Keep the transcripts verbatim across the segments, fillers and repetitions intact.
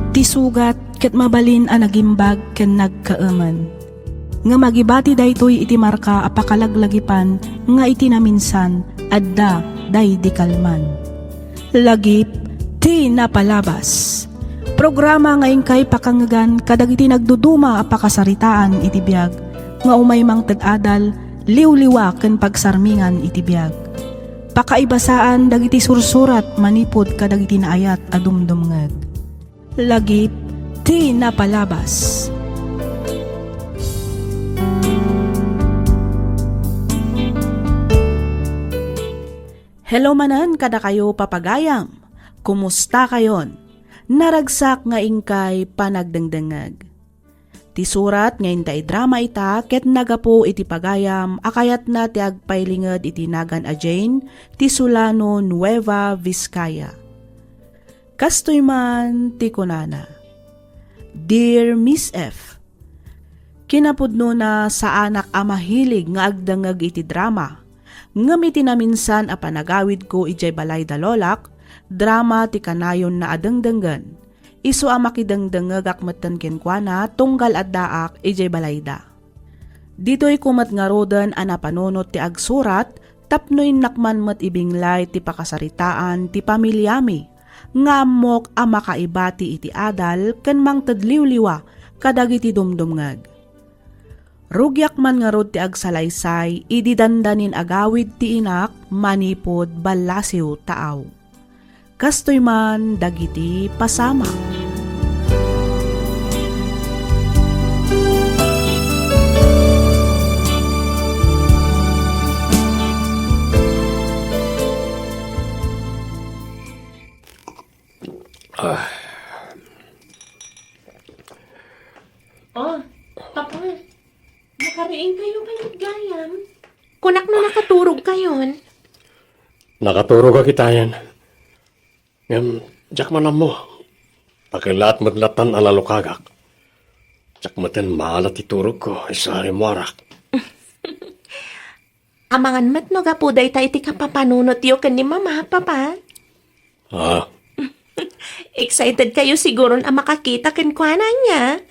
Ti sugat ket mabalin a nagimbag ken nagkaemen. Ngem agibati daytoy iti marka a pakalaglagipan nga iti naminsan adda daydi kalman. Lagip ti napalabas. Programa nga inkay pakangegan kadagiti nagduduma a pakasaritaan iti biag nga umay mangted adal, liwliwa ken pagsarmingan iti biag. Pakaibasaan dagiti sursurat manipud kadagiti naayat a dumdumngeg. Lagip ti napalabas. Hello manen kadakayo, papagayam. Kumusta kayon? Naragsak nga inkay panagdengdengngeg. Ti surat nga inta idrama ita ket naggapu iti pagayam a kayatna ti agpailinged iti nagan a Jane ti Solano, Nueva Vizcaya. Kastoy man ti kunana, Dear Miss F, kinapudnona, saanak a mahilig nga agdengngeg iti drama, ngem iti naminsan a panagawidko idiay balay da lolak, drama ti kanayonna a dengdenggen. Isu a makidengdengngegak metten kenkuana tunggal addaak idiay balayda. Ditoyko met ngaruden a napanunot ti agsurat tapno innak man met ibinglay ti pakasaritaan ti pamiliami nga ammok a makaibati iti adal ken mangted liwliwa kadagiti dumdumngeg. Rugiak man ngarud ti agsalaysay idi dandanin agawid ti inak manipud ballasiw taaw. Kastoy man dagiti pasamak. Ah. Oh, Papa, nakariing kayo kayat gayam? Kunak no nakaturog kayon. Nakaturog a kitayan. Ngem, diak man ammo. Pakilaat met latan a nalukagak. Diak metten maala ti turogko, isu a rimmuarak. Amangan met no gapu dayta iti kapapanunotyo ken ni Mama, Papa. Ah. Excited kayo siguron a makakita kenkuana ania.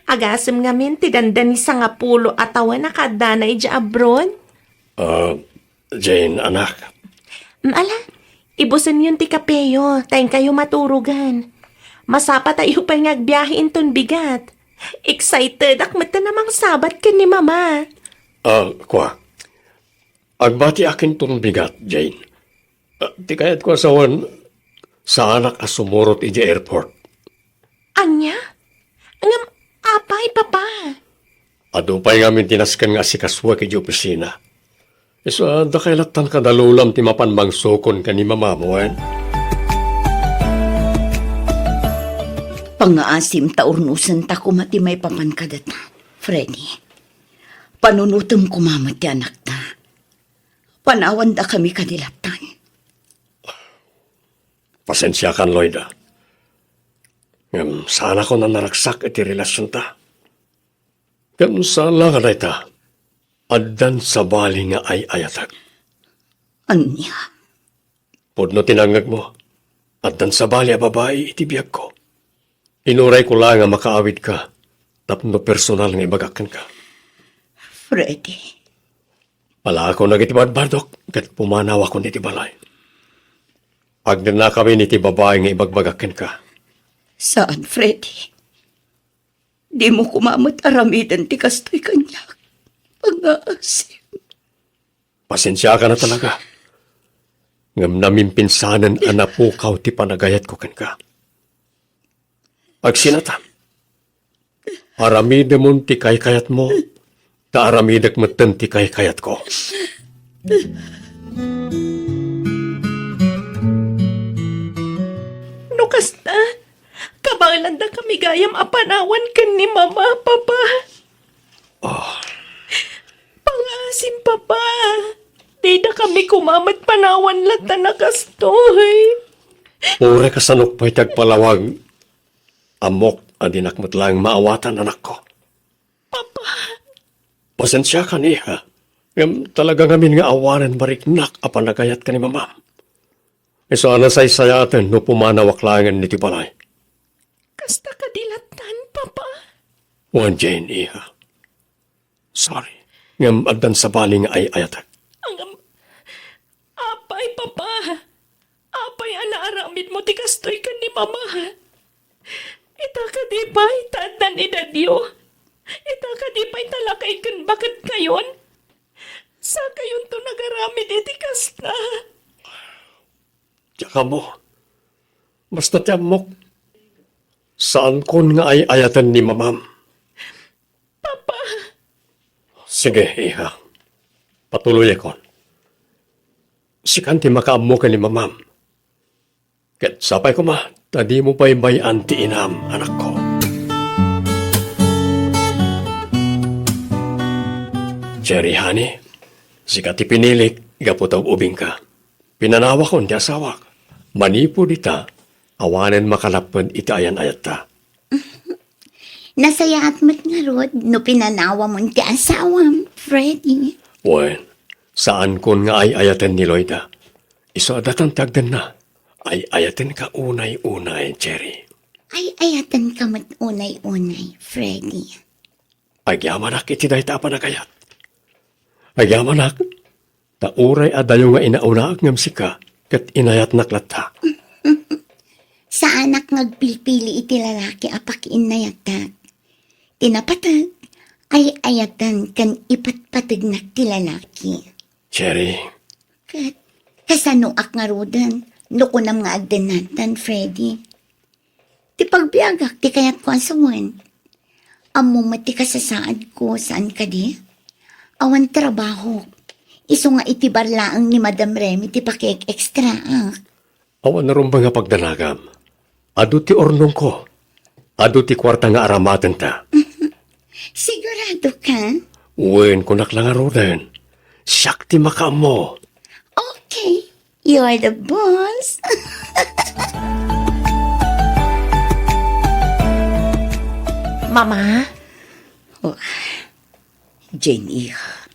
Agasem ngamin ti dandani sangapulo a tawen a kaaddana idiay abroad. Ah, Jane, anak. Mm, ala, ibusenyon ti kapeyo, ta inkayo maturogan. Masapatayo pay nga agbiahe inton bigat. Excited ak metten a mangsabat ken ni Mama. Ah, kua. Agbatiak inton bigat, Jane. Ah, ti kayatko a sawen, saanak a sumurot idiay airport. Ania? Ngem apay, Papa? Adu pay ngamin ti nasken nga asikasuek idiay opisina. Isu a dakay lattan kadalulam ti mapan mangsukon ken ni Mamam, wen? Pangngaasim ta urnosenta koma ti maipapan kadata, Freddy. Panunotem koma met ti anakta. Panawandakami kadi lattan. Pasensiakan, Loida. Ngem saanakon a naragsak iti relasionta. Ngem saan la nga dayta, addan sabali nga ay-ayatek. Ania? Pudno ti nangngegmo, addan sabali a babai iti biagko. Inurayko laeng a makaawidka tapno personal nga ibagak kenka. Freddy. Palakon dagiti badbadok ket pumanawakon iti balay. Agnanakamin iti babai nga ibagbagak kenka. Saan, Freddy. Dimo koma met aramiden ti kastoy kaniak. Pangngaasim. Pasensiakan a talaga. Ngem namimpinsanen a napukaw ti panagayatko kenka. Agsinatam. Aramidemon ti kaykayatmo, ta aramidek metten ti kaykayatko. No kasta, kabaelandakami gayam a panawan ken ni Mama, Papa. Ah. Pangngaasim, Papa. Didakami koma met panawan lattan a kastoy. Uray kasano pay ti agpalawag, ammok a dinak met laeng maawatan, anakko. Papa. Pasensiakan, iha. Ngem talaga ngamin nga awanen mariknak a panagayat ken ni Mamam. Isu a nasaysayaten no pumanawak laengen iti balay. Kasta kadi lattan, Papa? Wen, Jane, iha. Sorry. Ngem addan sabali nga ay-ayatek. Ngem, apay, Papa? Apay a naaramidmo ti kastoy ken ni Mama? Ita kadi pay ta addan edadyo? Ita kadi pay ta lakay ken baketkayon? Sakayonto nagaramid iti kasta. Diak ammo. Basta ti ammok, saankon nga ay-ayaten ni Mamam. Papa! Sige, iha. Patuloyakon. Sikan ti makaammo ken ni Mamam. Ket sapay koma ta dimo baybay-an ti inam, anakko. Cherry, honey, sika ti pinilik gapu ta ub-ubingka. Pinanawakon ti asawak. Manipud ita, awanen makalapped iti ayan-ayatta. Nasayaat met ngarud no pinanawamon ti asawam, Freddy. Wen, saankon nga ay-ayaten ni Loida. Isu a datan ti agdenna. Ay-ayatenka unay-unay, Cherry. Ay-ayatenka met unay-unay, Freddy. Agyamanak iti dayta a panagayat. Agyamanak, ta uray adayo nga inaunaak ngem sika, ket inayatnak latta. Saanak nga agpilpili iti lalaki a pakiinnayatak. Ti napateg, ay-ayaten ken ipatpategnak ti lalaki. Cherry. Ket kasanoak ngaruden no kunam nga agdennatan, Freddy? Ti pagbiagak ti kayatko a sawen. Ammom met ti kasasaadko, saan kadi? Awan trabahok. Isu nga iti bar laeng ni Madam Remy ti pakiek-ekstraak. Awan rumbeng a pagdanagam. Adu ti urnongko. Adu ti kuarta nga aramatenta. Sigurado ka? Wen, kunak la ngaruden. Siak ti makaammo. Okay, you're the boss. Mama? Oh, Jane, iha.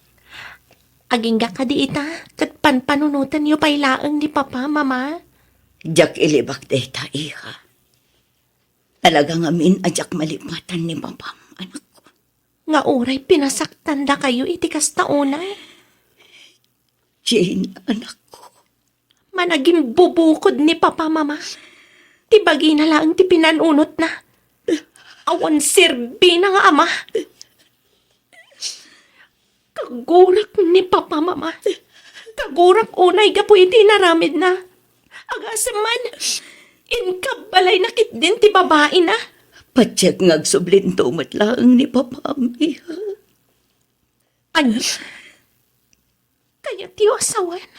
Agingga kadi ita, ket panpanunotenyo pay laeng ni Papa, Mama? Diak ilibak dayta, iha. Talaga ngamin a diak malipatan ni Papam, anakko. Nga uray pinasaktandakayo iti kasta unay? Jane, anakko. Managimbubukod ni Papa, Mama. Ti bagina laeng ti pinanunotna. Awan serbina nga ama. Kagurak ni Papa, Mama. Kagurak unay gapu iti inaramidna. Agasem man, inkabbalayna ketdin ti babaina. Patiek nga agsublinto met laeng ni Papam, iha. Ania? Kayatyo a sawen?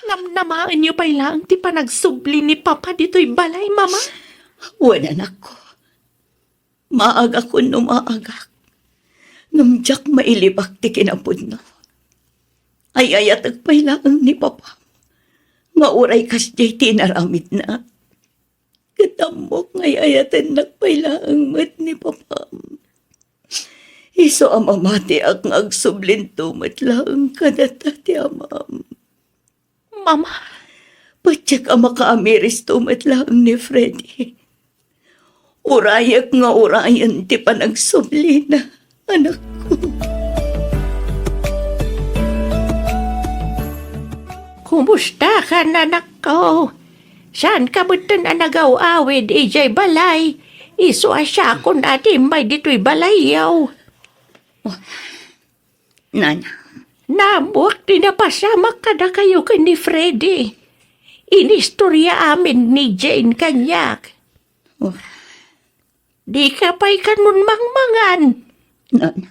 Namnamaenyo pay laeng ti panagsubli ni Papa ditoy balay, Mama? Wen, anakko. Maagakon no maagak. Ngem diak mailibak ti kinapudno. Ay-ayatek pay laeng ni Papa nga uray kasdiay ti inaramidna. Ket ammok nga ay-ayatennak pay laeng met ni Papam. Isu a mamatiak nga agsublinto met laeng kadata ti amam. Mama. Patiek a makaamiristo met laeng ni Freddy. Urayek nga urayen ti panagsublina, anakko. Kumusta ka, anakko? Saan ka metten a nagaw-awid idiay balay? Isu a siakon a ti immay ditoy balayyo. Nana. Naammoak ti napasamak kadakayo ken ni Freddy. Inistorya amin ni Jane kaniak. Oh. Dika pay kanon mangmangan. Nana.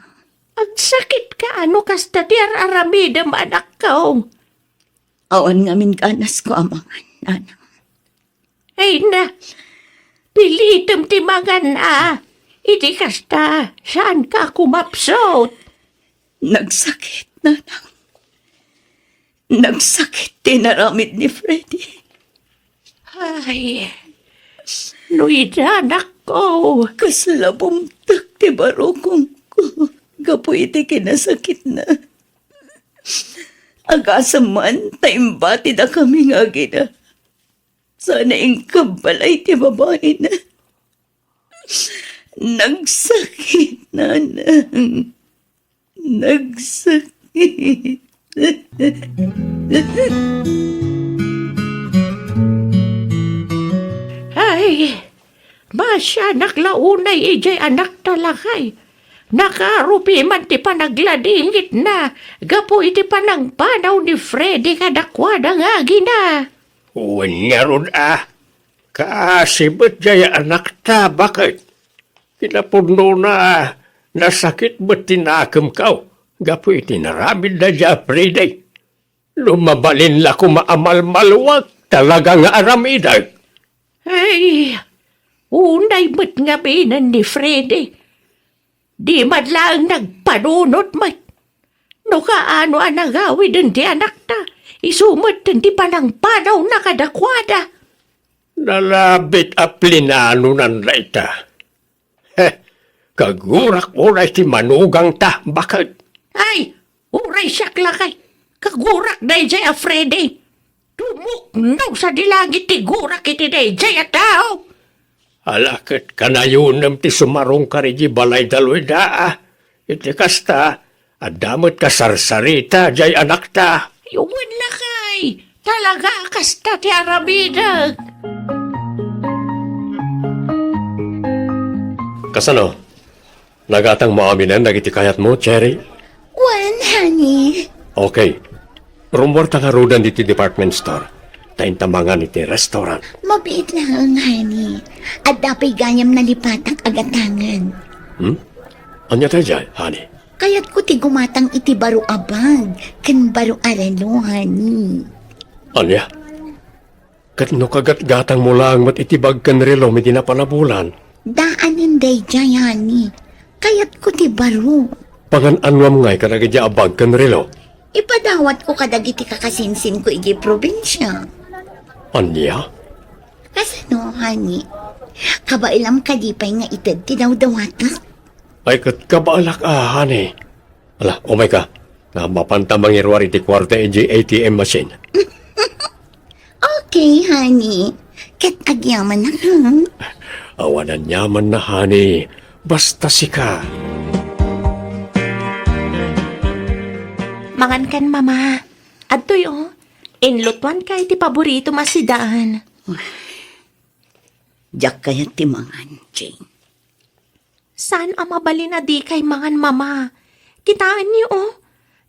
Agsakit ka no kasta ti ar-aramidem, anakko. Awan ngamin ganasko a mangan, Nana. Ay na, pilitem ti mangan a. Iti kasta, saan ka kumapsut? Nagsakit, nanang. Nagsakit ti naramid ni Freddy. Ay, no ida, anakko. Kasla bumtek ti barukongko gapu iti kinasakitna. Agasem man ta imbatidakami nga agina. Sana inkabbalay ti babaina. Nagsakit, Nanang. Nagsakit. Ay, masianak la unay idiay anakta, lakay. Nakarupi man ti panagladingitna gapu iti panangpanaw ni Freddy kadakuada nga agina. Wen ngarud a, kaasi met jay anakta, baket. Kinapudnona, nasakit met ti nakemko gapu iti naramidna jay a Freddy. No mabalin la koma a malmaluag, talaga nga aramidek. Ay, unay met ngamin ni Freddy. Di man laeng nagpanunot met. No kaano a nagawiden ti anakta, isu met ti panangpanawna kadakuada. Nalabit a plinanonan dayta. Heh, kagurak unay ti manugangta, baket. Ay, uray siak lakay. Kagurak dayjay a Freddy. Tumuknaw sadi langit ti gurak iti dayjay a tao. Ala ket kanayonem ti sumarungkar iti balay da Loida, a. Iti kasta, adda met kasarsarita jay anakta. Wen lakay, talaga a kasta ti aramidek. Kasano? Nagatangmo aminen dagiti kayatmo, Cherry? Wen, honey. Okay. Rummuarta ngaruden ditoy department store. Ta inta mangan iti restaurant. Mabiit laeng, honey. Adda pay gayam nalipatak a gatangen. Hmm? Ania daydiay, honey? Kayatko ti gumatang iti baro a bag ken baro a relo, honey. Ania? Ket no kagatgatangmo laeng met iti bag ken relom iti napan a bulan? Daanen daydiay, honey. Kayatko ti baro. Pangan-anuam ngay kadagiti a bag ken relo? Ipadawatko kadagiti kakasinsinko iti probinsia. Ania? Kasano, honey? Kabaelam kadi pay nga ited ti dawdawatak? Ay, ket kabaelak a, honey. Ala, umayka. Nga mapanta mangiruar iti kuarta iti A T M machine. Okay, honey. Ket agyamanak, ha? Awan aniamanna, honey. Basta sika. Mangankan, Mama. Adtoy, o. Inlutoanka iti paboritom a sidan. Diak kayat ti mangan, Jane. Saan a mabalin a dikay mangan, Mama. Kitaenyo, o.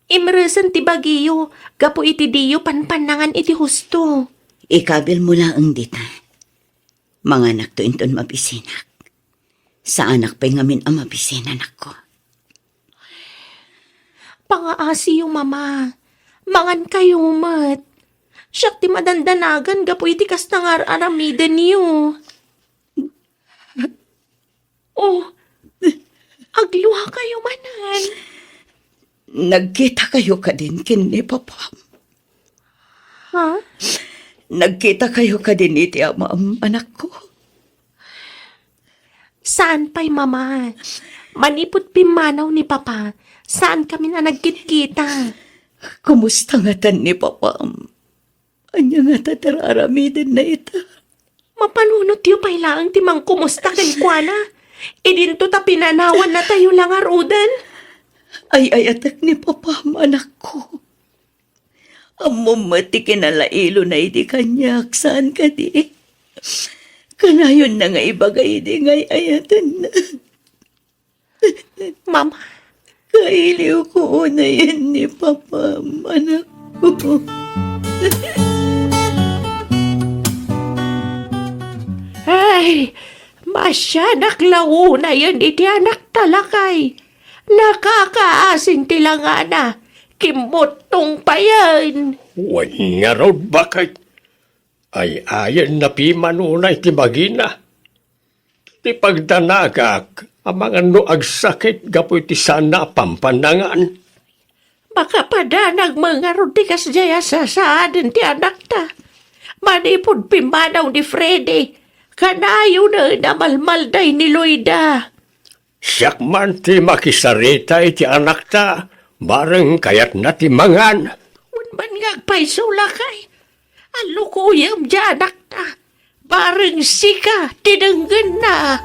Imresen ti bagiyo gapu iti diyo panpannangan iti husto. Ikabilmo laeng dita. Manganakto inton mabisinak. Saanak pay ngamin a mabisin, anakko. Pangaasiyo, Mama. Mangankayo met. Siak ti madandanagan gapu iti kasta nga ar-aramidenyo. Oh, agluakayo manen. Nagkitakayo kadin ken ni Papam? Ha? Nagkitakayo kadin iti amam, anakko? Saan pay, Mama. Manipud pimmanaw ni Papa, saan kamin a nagkitkita. Kumusta ngatan ni Papam? Ania ngata ti ar-aramidenna ita? Mapanunotyo pay laeng ti mangkumusta kenkuana. Idinto ta pinanawannatayo la ngaruden. Ay-ayatek ni Papam, anakko. Ammom met ti kinalailona idi kaniak, saan kadi? Kanayonna nga ibaga idi nga ay-ayatenna. Mama. Kailiwko unayen ni Papam, anakko. Ay, masianak la unayen iti anakta, lakay. Nakakaasin ti langana. Kimmuttong payen. Wen ngarud, baket. Ay-ayenna pimanunay ti bagina. Ti pagdanagak, amangan no agsakit gapu iti saanna a pampannangan. Makapadanag met ngarud ti kasdiay a sasaaden ti anakta. Manipud pimmanaw ni Freddy, kanayonen a malmalday ni Loida. Siak man ti makisarita iti anakta, bareng kayatna ti mangan. Wen man nga agpayso, lakay. Allukoyem ti anakta. Bareng sika ti denggenna.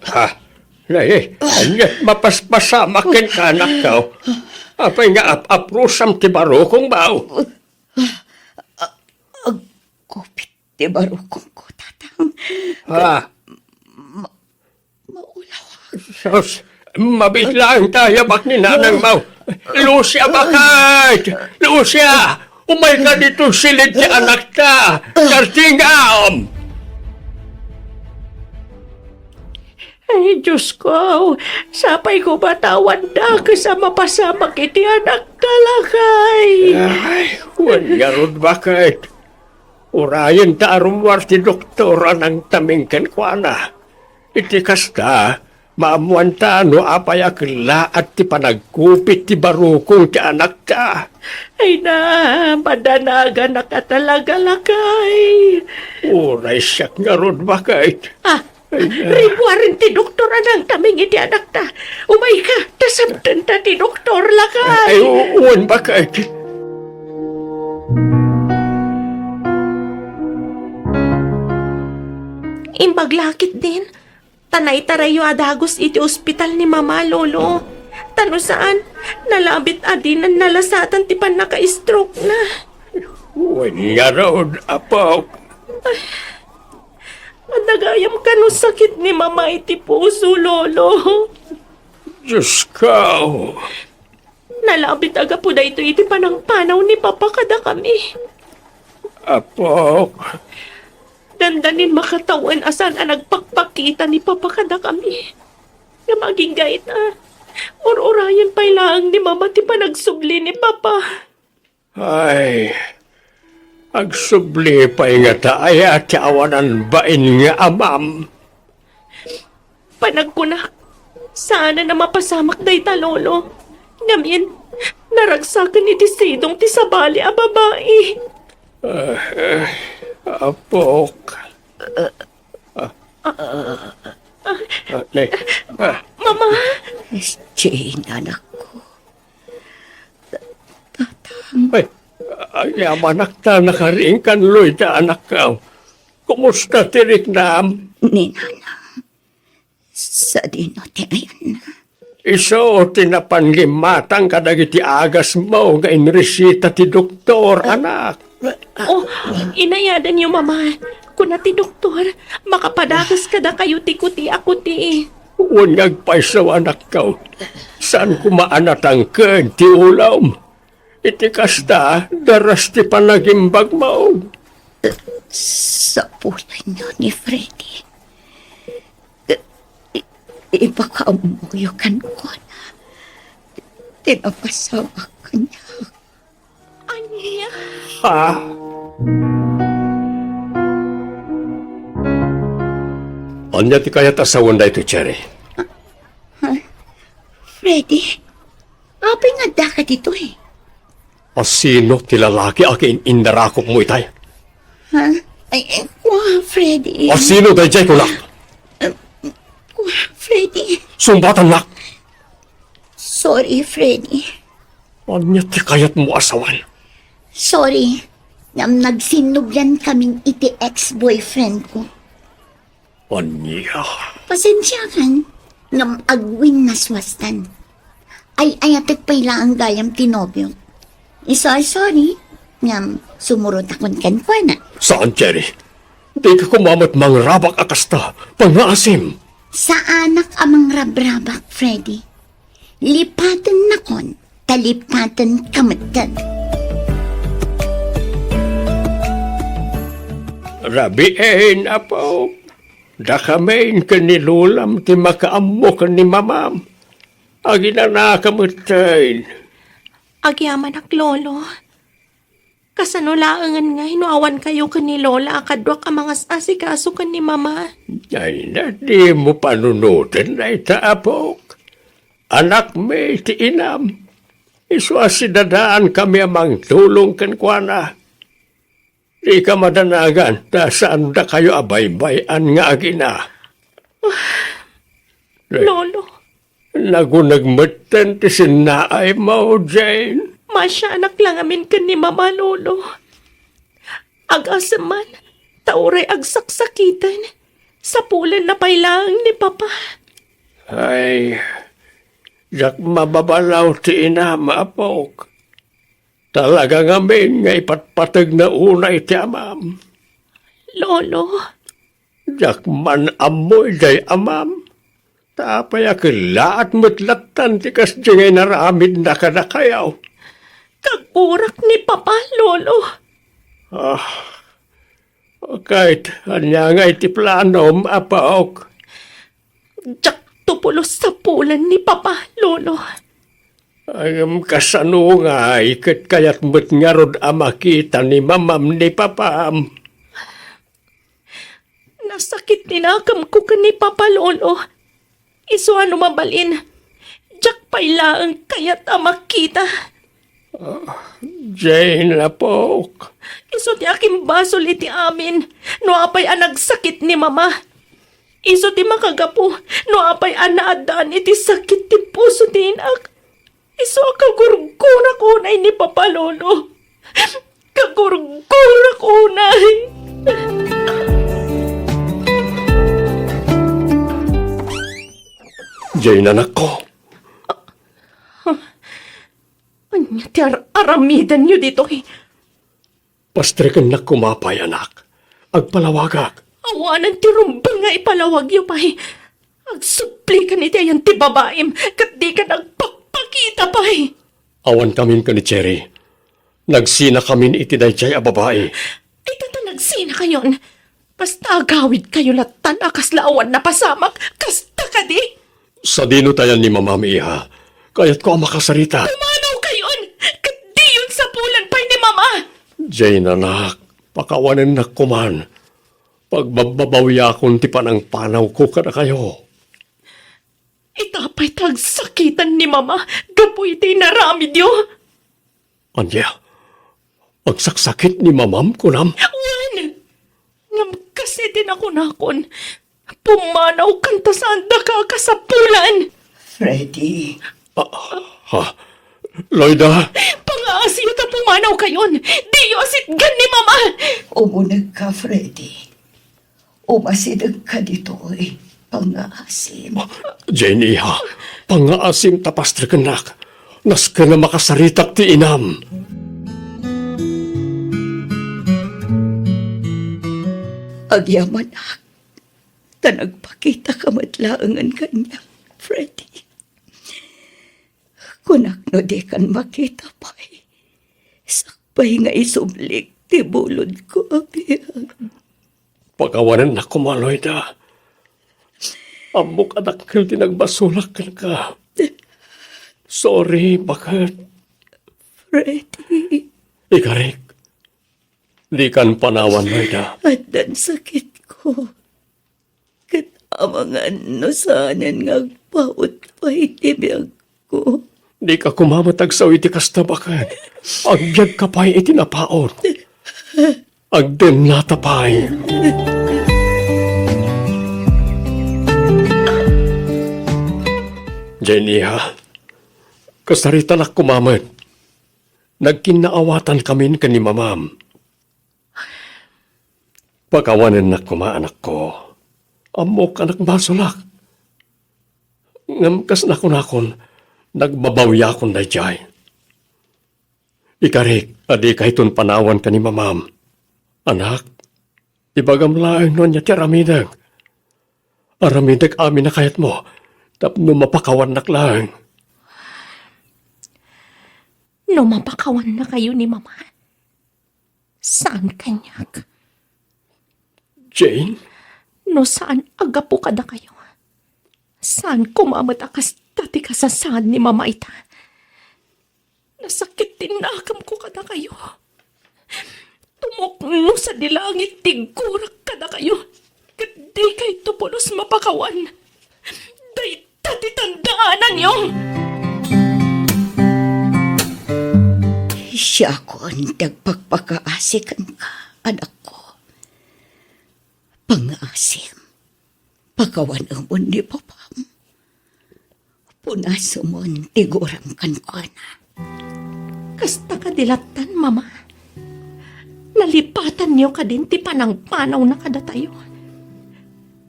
Ha? Nay, ania't mapaspasamak kenka, anakko? Apay nga ap-aprusam ti barukongmo? Agkupit ti barukongko, Tatang. Ha? Maulawak. Sus, mabiit laeng ta ayabak ni nanangmo. Lucia, baket! Lucia! Umayka ditoy siled ti anakta! Kartingam! Ay, Diosko, sapay koma ta awan dakes a mapasamak iti anakta, lakay. Ay, wen ngarud, baket. Urayen ta a rummuar ti doktor a nangtaming kenkuana. Iti kasta, maammuanta no apay a kellaat ti panagkupit ti barukong ti anakta. Ay na, madanaganak a talaga, lakay. Uray siak ngarud, baket. Ah, Rimmuaren ti doktor a nangtaming iti anakta. Umayka, ta sabdenta ti doktor, lakay. Ay, u-, wen, baket. Imbag la ketdin, ta naitarayyo a dagus iti ospital ni Mama, Lolo. Ta no saan, nalabit a dinan nalasatan ti pannaka-stroke na. Wen ngarud, apok. Adda gayam kano sakit ni Mama iti puso, Lolo. Diosko. Nalabit a gapu daytoy iti panangpanaw ni Papa kadakami. Apok. Dandanin makatawen a saan a nagpakpakita ni Papa kadakami. Ngem agingga ita, ur-urayen pay laeng ni Mama ti panagsubli ni Papa. Ay, agsubli pay ngata aya ti awanan bain nga amam? Panagkunak, saanen a mapasamak dayta, Lolo. Ngamin, naragsaken iti sidong ti sabali a babai. Ah, ah, apok. Ah, ah, ne, ah. Mama! Jane, anakko. Tatang. Ay, ay, amanak ta nakariingkan Loida, anakko. Kumusta ti riknam? Ni Nanang. Sadino ti ayanna? Isu ti napan nga immatang kadagiti agasmo nga inresita ti doktor, anak. Oh, inayadanyo, Mama. Kuna ti doktor, makapadagus kadakayo ti kuti a kuti. Wen nga agpayso, anakko. Saan koma a natangken ti ulom. Iti kasta, daras ti panagimbagmo. Sapulanyo ni Freddy. I-, ipakaammoyo kenkuana ti napasamak kaniak. Ania? Ha? Ania ti kayat a sawen daytoy, Cherry? Ha? Freddy? Apay nga addaka ditoy? A sino ti lalaki a kin-, innarakopmo itay? Ha? Ay, ay, kua, Freddy. A sino daydiay, kunak? Eh, kua, Freddy. Sungbatannak. Sorry, Freddy. Ania ti kayatmo a sawen? Sorry. Ngem nagsinnublian kaming iti ex-boyfriend ko. Ania? Pasensiakan, ngem agwinnaswastan. Ay-ayatek pay laeng gayam ti nobiok. Isu a sorry, ngem sumurotakon kenkuana. Saan, Cherry? Dika koma met mangrabak a kasta. Pangngaasim. Saanak a mangrabrabak, Freddy. Lipatennakon, ta lipatenka metten. Rabiin, Apo. Dakamin ken ni Lolam ti makaammo ken ni Mamam. Aginanaka metten. Agyamanak, Lolo. Kasano laengen ngay no awankayo ken ni Lola a kaduak a mangas-asikaso ken ni Mama? Ay, na, dimo panunoten dayta, apok. Anakmi ti inam. Isu a sidadaankami a mangtulong kenkuana. Dika madanagan ta saan dakayo a baybay-an nga agina. Lolo. Naguneg metten ti sinnaaymo, Jane. Masianak la ngamin ken ni Mama, Lolo. Agasem man, ta uray agsaksakiten, sapulenna pay laeng ni Papa. Ay, diak mababalaw ti inam, apok. Talaga ngamin nga ipatpategna unay ti amam. Lolo. Diak man ammo idiay amam. Ta apay a kellaat met lattan ti kasdi nga inaramidna kadakayo? Kagurak ni Papa, Lolo. Ah, ket ania ngay ti planom, apok? Diakto pulos sapulan ni Papa, Lolo. Ngem kasano ngay ket kayat met ngarud a makita ni mamam ni papam? Nasakit ti nakemko ken ni Papa, Lolo. Isu a no mabalin, diak pay laeng kayat a makita. Ah, Jane, apok. Isu ti akimbasol iti amin no apay a nagsakit ni Mama. Isu ti makagapu no apay a naaddaan iti sakit ti puso ti inak. Isu a kagurgurak unay ni Papa, Lolo. Kagurgurak unay. Jane, anakko. Ania ti ar-aramidenyo ditoy? Pastrekennak koma pay, anak. Agpalawagak. Awanen ti rumbeng nga ipalawagyo pay. Agsublikan iti ayan ti babaim, ket dikan agpakpakita pay. Awan kamin ken ni Cherry. Nagsinakamin iti daydiay a babai. Ita ta nagsinakayon. Basta agawidkayo lattan a kasla awan napasamak, kasta kadi? Sadino tayan ni Mamam, iha? Kayatko a makasarita. Pumanawkayon, ket diyon sapulan pay ni Mama. Jane, anak, pakawanennak koman. Pagbabbabawiakon ti panangpanawko kadakayo. Ita pay ta agsakitan ni Mama gapu iti inaramidyo. Ania? Agsaksakit ni Mamam, kunam? Wen! Ngem kas iti nakunakon, pumanawkan ta saandaka a kasapulan. Freddy. Ah, ha? Loida? Pangaasiyo ta pumanawkayon. Diyo asitgan ni Mama. Umunegka, Freddy. Umasidegka ditoy, pangngaasim. Jane, iha, pangngaasim ta pastrekennak. Nasken a makasaritak ti inam. Agyamanak, ta nagpakitaka met laengen kaniak, Freddy. Kunak no dikan makita pay, sakbay nga isublik ti bulodko a biag. Pakawanennak koma, Loida. Ammok a dakkel ti nagbasolak kenka. Sorry, baket. Freddy. Ikarik, dikan panawan, Loida. Addan sakitko. Ket amangan no saanen nga agpaut pay ti biagko. Dika koma met agsaw iti kasta, baket. Agbiagka pay iti napaut. Agdennata pay. Jane, iha, kasaritanak koma met. Nagkinnaawatan kamin ken ni Mamam. Pakawanennak koma, anakko. Ammok a nagbasolak. Ngem kas nakunakon, nagbabawiakon daydiay. Ikarik a dikayton panawan ken ni Mamam. Anak, ibagam laeng no ania ti aramidek. Aramidek amin a kayatmo, tapno mapakawannak laeng. No mapakawannakayo ni Mama, saan kaniak. Jane? No saan a gapu kadakayo, saan koma met a kasta ti kasasaan ni Mama ita. Nasakit ti nakemko kadakayo. Tumukno sadi langit ti gurak kadakayo, ket dikayto pulos mapakawan. Dayta ti tandaananyo. Siakon ti agpakpakaasi kenka, anakko. Pangngaasim, pakawanemon ni Papam. Punasemon ti guram kenkuana. Kasta kadi lattan, Mama? Nalipatanyo kadin ti panangpanawna kadatayo?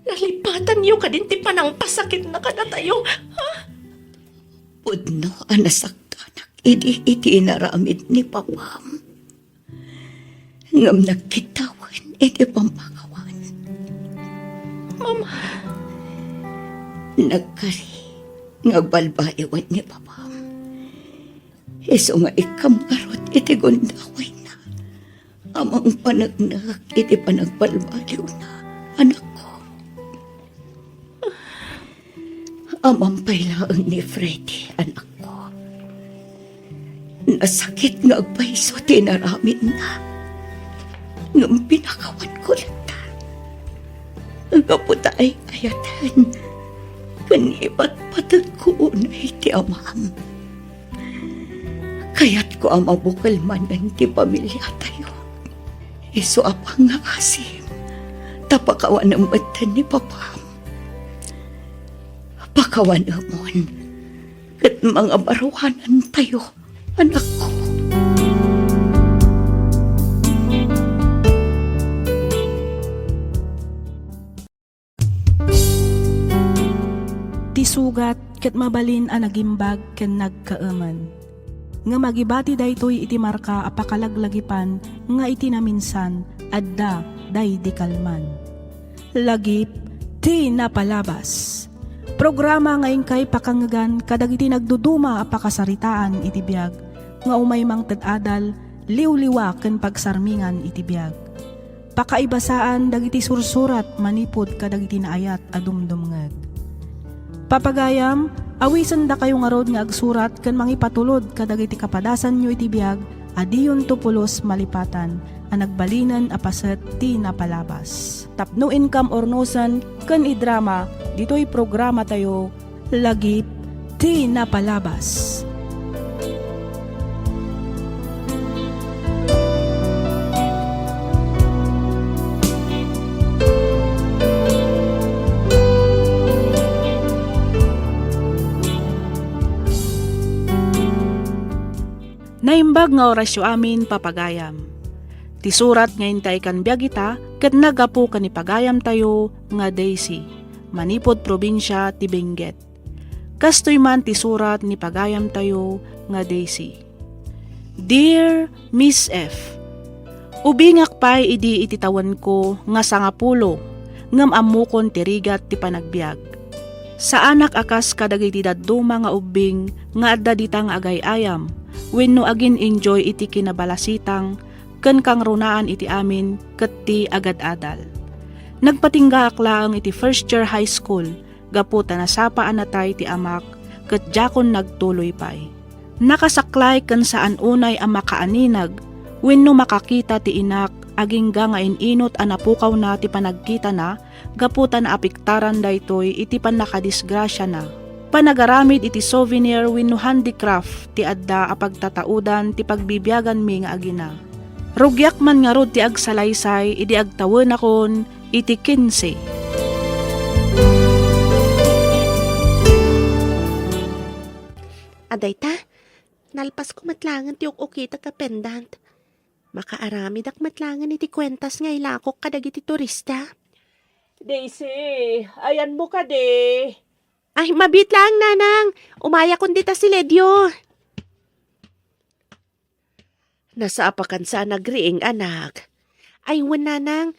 Nalipatan Tanyo kadin ti panangpasakitna kadatayo, ha? Pudno a nasaktanak idi iti inaramid ni papam. Ngem nagkitawen iti pammakawan. Mama. Nagkari nga agbalbaliwen ni papam. Isu nga ikkam ngarud iti gundawayna a mangpaneknek iti panagbalbaliwna, anakko. Ammom pay laeng ni Freddy, anakko. Nasakit nga agpayso ti inaramidna. Ngem pinakawanko latta. Gapu ta ay-ayaten ken ipatpatengko unay ti amam. Kayatko a mabukel manen ti pamiliatayo. Isu a pangngaasem ta pakawanem metten ni papam. Pakawanemon ket mangabaruanantayo, anakko. Ti sugat ket mabalin a nagimbag ken nagkaemen. Ngem agibati daytoy iti marka a pakalaglagipan nga iti naminsan, adda daydi kalman. Lagip ti napalabas. Programa nga inkay pakangngegan kadagiti nagduduma a pakasaritaan iti biag nga umay mangted adal, liwliwa ken pagsarmingan iti biag. Pakaibasaan dagiti sursurat manipud kadagiti naayat a dumdumngeg. Papagayam, awisendakayo ngarud nga agsurat ken mangipatulod kadagiti kapadasanyo iti biag a diyonto pulos malipatan a nagbalinen a paset ti napalabas. Tapno inkam urnosen ken idrama ditoy programatayo, Lagip ti Napalabas. Naimbag nga orasyo amin, papagayam. Ti surat nga intay kan biag ita ket naggapu ken ni pagayamtayo nga Daisy, manipud probinsia ti Benguet. Kastoy man ti surat ni pagayamtayo nga Daisy. Dear Miss F, ubingak pay idi iti tawenko nga sangapulo, ngem ammokon ti rigat ti panagbiag. Saanak a kas kadagiti dadduma nga ubbing nga adda dita nga agay-ayam wenno agin-enjoy iti kinabalasitang ken kangrunaan iti amin ket ti agad-adal. Nagpatinggaak laeng iti first year high school gapu ta nasapa a natay ti amak ket diakon nagtuloy pay. Nakasaklay ken saan unay a makaaninag wenno makakita ti inak agingga nga in-inut a napukawna ti panagkitana gapu ta naapektaran daytoy iti pannakadisgrasiana. Panagaramid iti souvenir wenno handicraft ti adda a pagtataudan ti pagbibiaganmi nga agina. Rugiak man ngarud ti agsalaysay idi agtawenakon iti kinse. Adayta, nalpasko met laengen ti uk-ukitek a pendant. Makaaramidak met laengen iti kuentas nga ilakok kadagiti turista. Daisy, ayanmo kadi? Ay, mabiit laeng, Nanang. Umayakon dita siledyo. Nasapakan sa nagriing, anak. Ay, wen, Nanang.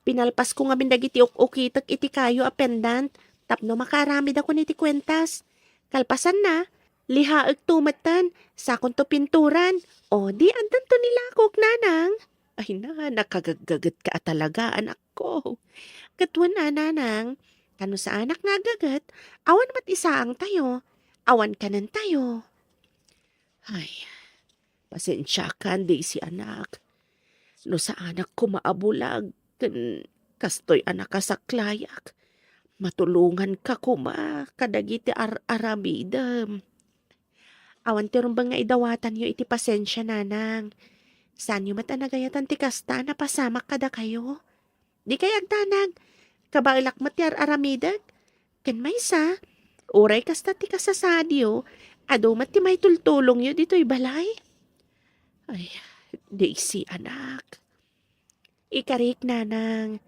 Pinalpasko ngamin dagiti uk-ukitek iti kayo a pendant tapno makaaramidakon iti kuentas. Kalpasanna, lihaekto metten, sakonto pinturan. O, di addanto ni lakok, Nanang. Ay na, nakagaggagetka a talaga, anakko. Ket wen a, Nanang, ta no saanak nga aggaget, awan met isaangtayo, awan kanentayo. Ay, pasensiakan, Daisy, anak. No saanak koma a bulag, ken kastoy a nakasaklayak, matulonganka koma kadagiti ar-aramidem. Awan ti rumbeng nga idawatanyo iti pasensia, Nanang. Saanyo met a nagayatan ti kasta a napasamak kadakayo. Dikay agdanag, kabaelak met ti ar-aramidek. Ken maysa, uray kasta ti kasasaadyo, adu met ti maitultulongyo ditoy balay. Ay, Daisy, anak. Ikarik, Nanang.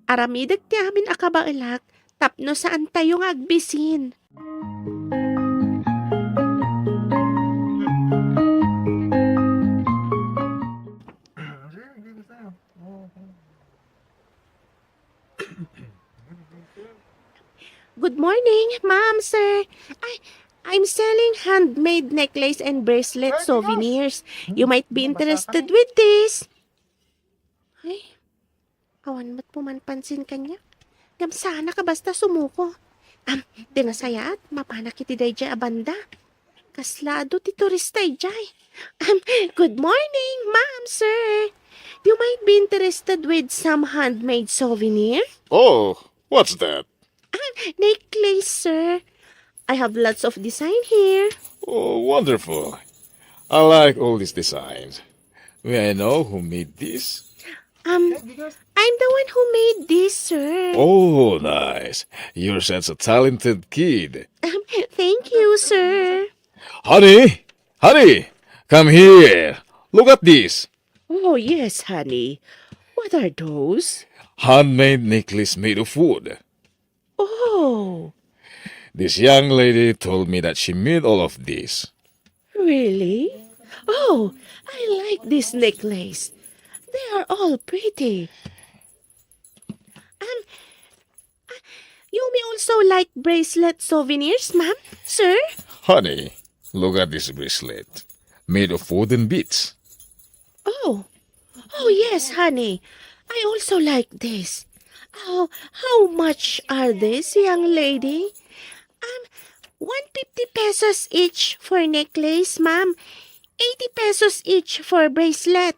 Aramidek ti amin a kabaelak tapno saantayo nga agbisin. Good morning, ma'am, sir. Ay, I'm selling handmade necklace and bracelet souvenirs. You might be interested with this. Ay, awan met pumanpansin kaniak. Ngem saanak a basta sumuko. Am, ti nasayaat, mapanak iti daydiay a banda. Kasla adu ti turista idiay. Am, good morning, ma'am, sir. You might be interested with some handmade souvenir. Oh, what's that? Ah, necklace, sir. I have lots of design here. Oh, wonderful. I like all these designs. May I know who made this? Um, I'm the one who made this, sir. Oh, nice. You're such a talented kid. Um, thank you, sir. Honey! Honey! Come here! Look at this! Oh, yes, honey. What are those? Handmade necklace made of wood. Oh. This young lady told me that she made all of this. Really? Oh, I like this necklace. They are all pretty. Um, uh, you may also like bracelet souvenirs, ma'am, sir? Honey, look at this bracelet. Made of wooden beads. Oh, oh yes, honey. I also like this. Oh, how much are these, young lady? Um, one fifty pesos each for necklace, ma'am. Eighty pesos each for bracelet.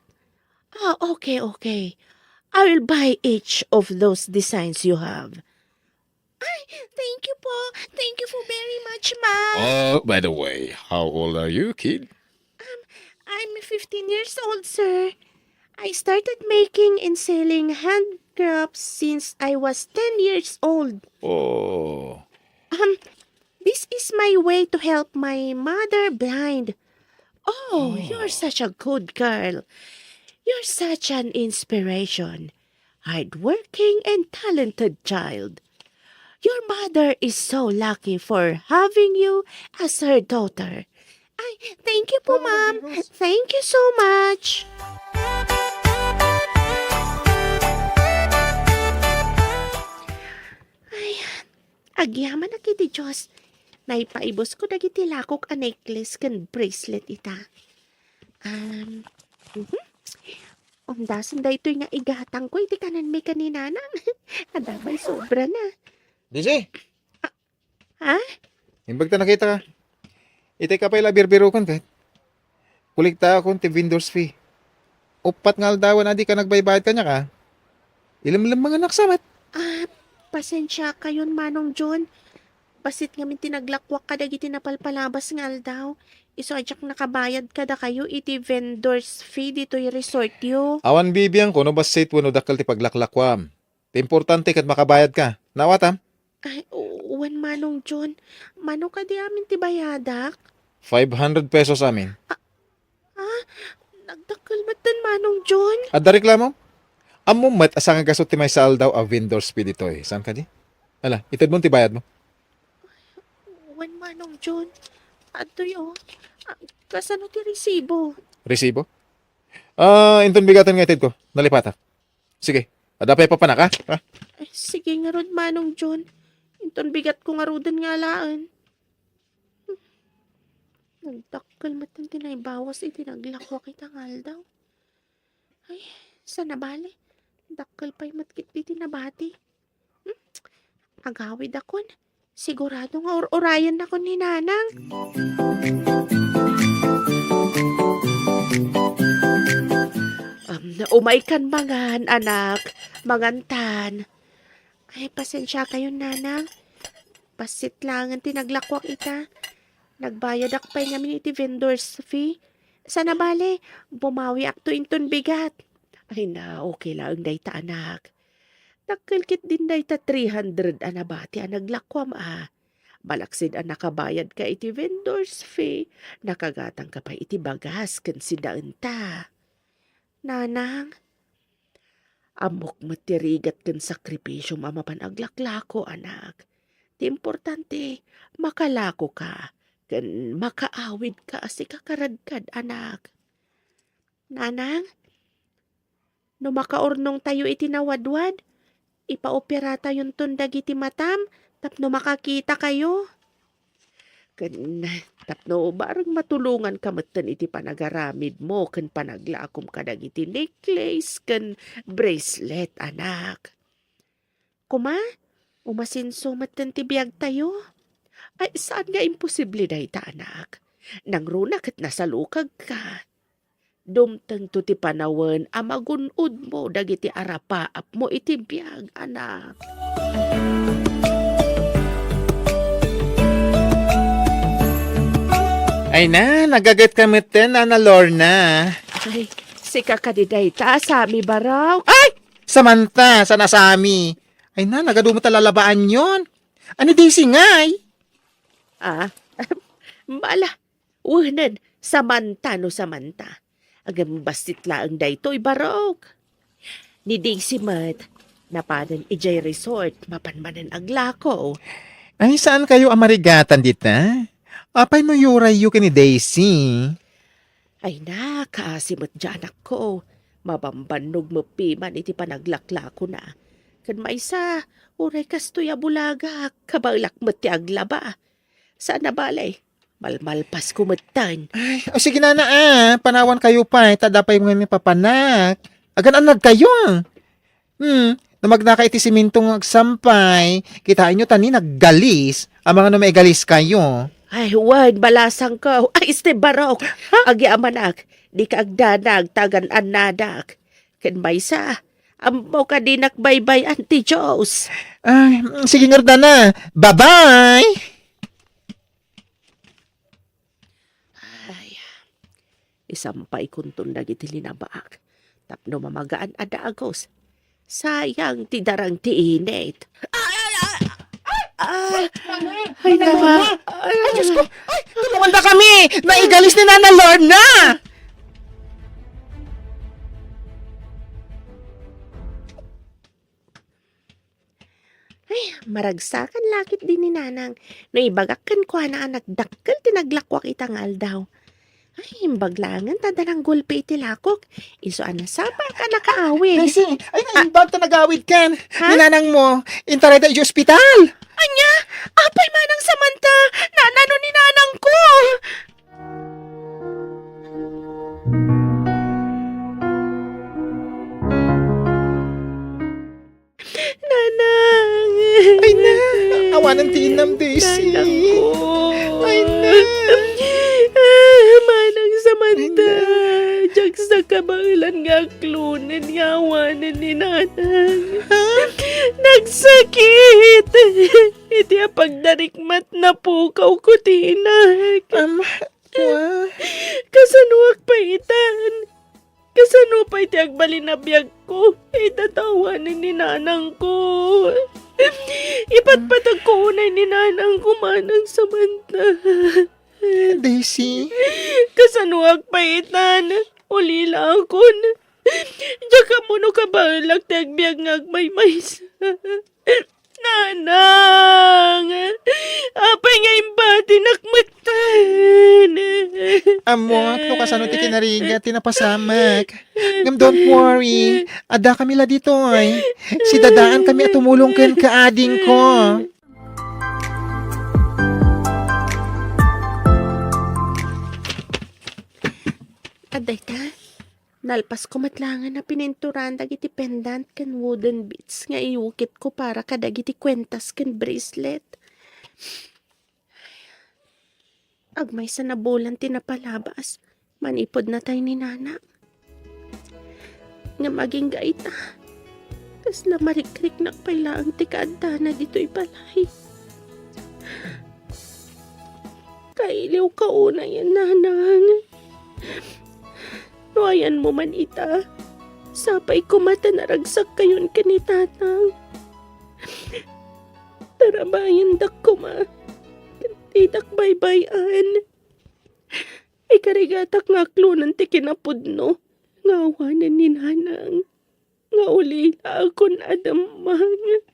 Ah, okay, okay. I will buy each of those designs you have. Ay, thank you po. Thank you po very much, ma'am. Oh, by the way, how old are you, kid? Um, I'm fifteen years old, sir. I started making and selling handcrafts since I was ten years old. Oh. Um, this is my way to help my mother blind. Oh, you're such a good girl. You're such an inspiration. Hardworking and talented child. Your mother is so lucky for having you as her daughter. Ay, thank you po, ma'am. Thank you so much. Ay, agyamanak iti Dios. Naipaibusko dagiti lakok a necklace ken bracelet ita. Um, mhm. Undasen daytoy nga igatangko iti kanenmi ken ni Nanang. Adda pay sobrana. Desi! Ha? Imbag ta nakita ka. Itay ka pay la birbirokon ket. Kolektaakon ti vendor's fee. Uppat nga aldawen a dika nagbaybayad kaniak, a. Ilemlemmengenak sa met. Ah, pasensiakayon, Manong John. Bassit ngamin ti naglakuak kadagiti napalpalabas nga aldaw. Isu a diak nakabayad kadakayo iti vendor's fee ditoy resortyo. Awan bibiangko no bassit wenno dakkel ti paglaklakuam. Ti importante ket makabayadka. Naawatam? Ay, wen, Manong John. Mano kadi amin ti bayadak? Five hundred pesos amin. Ah, nagdakkel metten, Manong John. Adda reklamo? Ammom met a sangagasut ti maysa a aldaw a vendor's fee ditoy. Saan kadi? Ala, itedmon ti bayadmo. Wen, Manong John. Adtoy, oh. Ah, kasano ti resibo? Resibo? Ah, inton bigaten nga itedko. Nalipatak. Sige, adda pay papanak, ha? Ha? Ay, sige ngarud, Manong John. Inton bigatko ngaruden nga alaen. Hmm. Nagdakkel met ti naibawas iti naglakuak ita nga aldaw. Ay, saan a bale? Dakkel pay met ketdi ti nabati. Hmm? Agawidakon. Sigurado nga ur-urayennakon ni Nanang. Um, umaykan mangan, anak. Mangantan. Ay, pasensiakayon, Nanang. Bassit laengen ti naglakuak ita. Nagbayadak pay ngamin iti vendor's fee. Saan a bale, bumawiakto inton bigat. Ay na, okay laeng dayta, anak. Dakkel ketdin dayta three hundred a nabati a naglakuam a. Malaksid a nakabayadka iti vendor's fee, nakagatangka pay iti bagas ken sidaenta. Nanang, Ammok met ti rigat ken sakripisiom a mapan aglaklako, anak. Ti importante, makalakoka ken makaawidka a sika karadkad, anak. Nanang, no makaurnongtayo iti nawadwad, ipaoperatayonton dagiti matam tapno makakitakayo. Ken tapno bareng matulonganka metten iti panagaramidmo ken panaglakom kadagiti necklace ken bracelet, anak. Kuma, umasenso metten ti biagtayo. Ay, saan nga imposible dayta, anak. Nangruna ket nasalukagka. Dumtengto ti panawen a magun-odmo dagiti arapaapmo iti biag, anak. Ay na, nagagetka metten, Nana Lorna. Ay, sika kadi dayta, Sami Barok. Ay! Samantha, sana Sami. Ay na, nagadu met a lalabaanyon. Ani Daisy ngay? Ah, bala, wenen, Samantha no Samantha. Agem bassit laeng daytoy, Barok. Ni Daisy met, napanen idiay resort, mapan manen aglako. Ay, saan kayo a marigatan dita? Apay no yurayyo ken ni Daisy? Ay na, kaasi met diay anakko. Mabambannog met piman iti panaglaklakona. Ken maysa, uray kastoy a bulagak, kabaelak met ti aglaba. Saan a bale, malmalpasko metten. Ay, o sige, nana, ah, panawan kayo pay, ta adda pay nga papanak. Agan-annad kayo. Hmm, no magnaka iti simento nga agsampay, kitaenyo ta ni naggalis, amangan no maigalis kayo. Ay, wen, balasangko. Ay, este, Barok. Ha? Agyamanak, dika agdanag, ta agan-annadak. Ken maysa, ammok a dinak baybay-an ti Dios. Ay, sige ngarud, nana. Bye-bye! Ay, isampaykonton dagiti linabaak tapno mamagaan a dagus. Sayang ti darang ti init. Ay, ay, ay, ay, ay, ay, Nana, nawa. Ay, Diyos ko! Ay, tulungan na kami! Naigalis ni Nana Lorna! Ay, maragsakan la ketdi ni Nanang no ibagak kenkuana a nagdakkel ti naglakuak ita nga aldaw. Ay, imbag laengen ta adda nanggulpi iti lakok. Isu a nasapaak a nakaawid. Daisy, ay, ah, naimbag ta nagawidkan. Ha? Ni nanangmo, intarayda iti ospital. Ania? Apay manang Samantha? Nanano ni nanangko? Nanang! Ay na! Awanen ti inam, Daisy! Nanangko! Ay na! Ah, manang Samantha! Ay na! Diak sa kabaelan nga aklonen nga awanen ni Nanang! Ha? Nagsakit! Iti a pagdarikmat, napukawko ti inak! Am, wa? Kasanoak pay itan? Kasano pay ti agbalin a biagko? Ita ta awanen ni nanangko. Ipatpatagko unay ni nanangko manang Samantha. Daisy? Kasanoak pay itan? Ulilakon. Diak ammo no kabaelak ti agbiag nga agmaymaysa. Nanang! Apay nga imbatinak metten? Ammok no kasano ti kinarigat ti napasamak. Ngem don't worry, adda kami la ditoy. Sidadaan kami a tumulong kenka, adingko. Adda ita? Nalpasko met laengen a pininturan dagiti pendant ken wooden beads nga iukitko para kadagiti kuentas ken bracelet. Agmaysa a bulan ti napalabas, manipud natay ni Nana. Ngem agingga ita, kasla marikriknak pay laeng ti kaaddana ditoy balay. Kailiwka unay, nanang. No ayanmo man ita, sapay koma ta naragsak kayon ken ni tatang. Tarabayandak koma, ken didak baybay-an. Ikarigatak nga aklonen ti kinapudno nga awanen ni nanang. nga ulila akon a demmeng.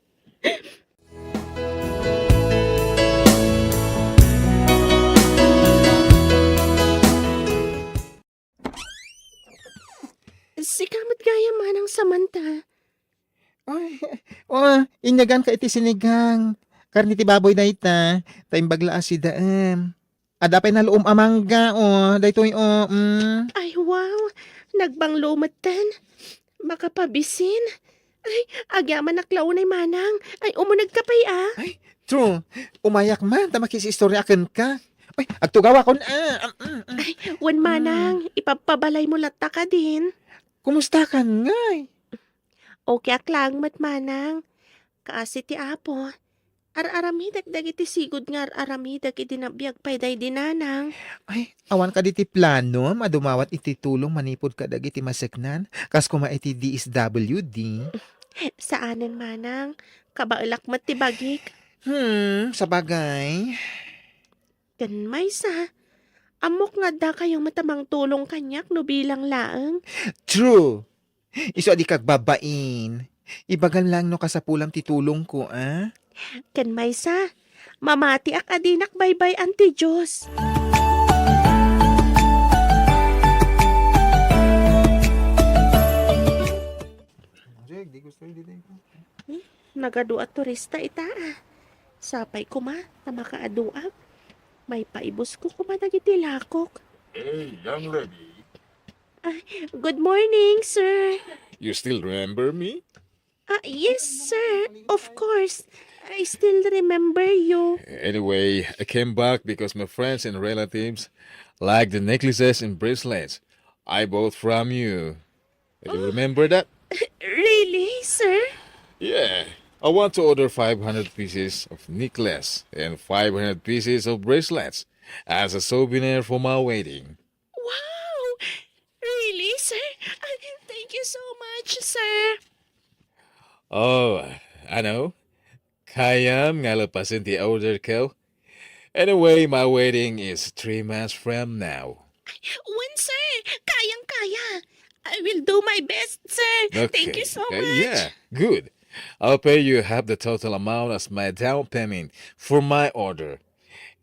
Sika met gayam, Manang Samantha. Ay, o, inyaganka iti sinigang. Karne ti baboy dayta, ta imbag la a sidaem. Adda pay naluom a mangga, o, daytoy, o, mm. Ay, wow! Nagbanglo metten. Makapabisin. Ay, agyamanak la unay, Manang. Ay, umunegka pay, a. Ay, true. Umayak man, ta makisistoria kenka. Ay, agtugawakon, a. Mm, mm, mm. Ay, wen, Manang, ipabpabalaymo latta kadin. Kumustakan ngay? Okay ak laeng met, Manang. Kaasi ti Apo, ar-aramidek dagiti sigud nga ar-aramidek idi nabiag pay daydi nanang. Ay, awan kadi ti planom a dumawat iti tulong manipud kadagiti maseknan, kas koma iti D S W D? Saanen, Manang. Kabaelak met ti bagik. Hmm, sabagay. Ken maysa, ammok nga addakayo met a mangtulong kaniak no bilang laeng. True. Isu a dika agbabain. Ibagam laeng no kasapulam ti tulongko, a? Ken maysa, mamatiak a dinak baybay-an ti Dios. Jake, di gusto yung dito. Hmm? Nagadu a turista ita, a. Sapay koma, ta makaaduak. Maipaibusko koma dagiti lakok. Hey, young lady. Ah, good morning, sir. You still remember me? Ah, yes, sir. Of course. I still remember you. Anyway, I came back because my friends and relatives like the necklaces and bracelets I bought from you. You remember that? Really, sir? Yeah. I want to order five hundred pieces of necklace and five hundred pieces of bracelets as a souvenir for my wedding. Wow! Really, sir? Ah, thank you so much, sir. Oh, ano? Kayam nga lepasen ti order ko? Anyway, my wedding is three months from now. Wen, sir. Kayang-kaya. I will do my best, sir. Thank you so much. Okay, yeah, good. I'll pay you half the total amount as my down payment for my order.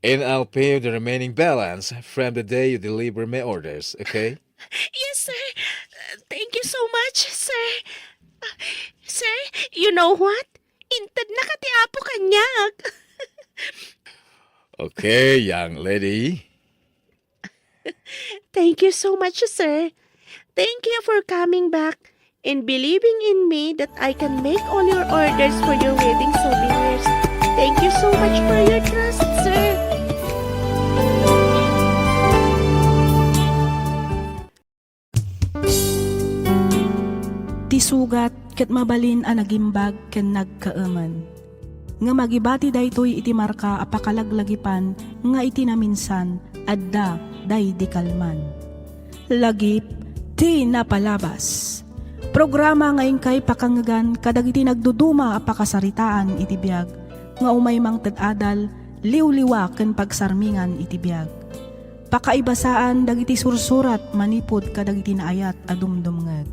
And I'll pay you the remaining balance from the day you deliver my orders, okay? Yes, sir. Uh, thank you so much, sir. Uh, sir, you know what? Intedna ka ti Apo kaniak. Okay, young lady. Thank you so much, sir. Thank you for coming back and believing in me that I can make all your orders for your wedding souvenirs. Thank you so much for your trust, sir. Ti sugat ket mabalin a nagimbag ken nagkaemen. Ngem agibati daytoy iti marka a pakalaglagipan nga iti naminsan, adda daydi kalman. Lagip ti napalabas. Programa nga inkay pakangngegan kadagiti nagduduma a pakasaritaan iti biag nga umay mangted adal, liwliwa ken pagsarmingan iti biag. Pakaibasaan dagiti sursurat manipud kadagiti naayat a dumdumngeg.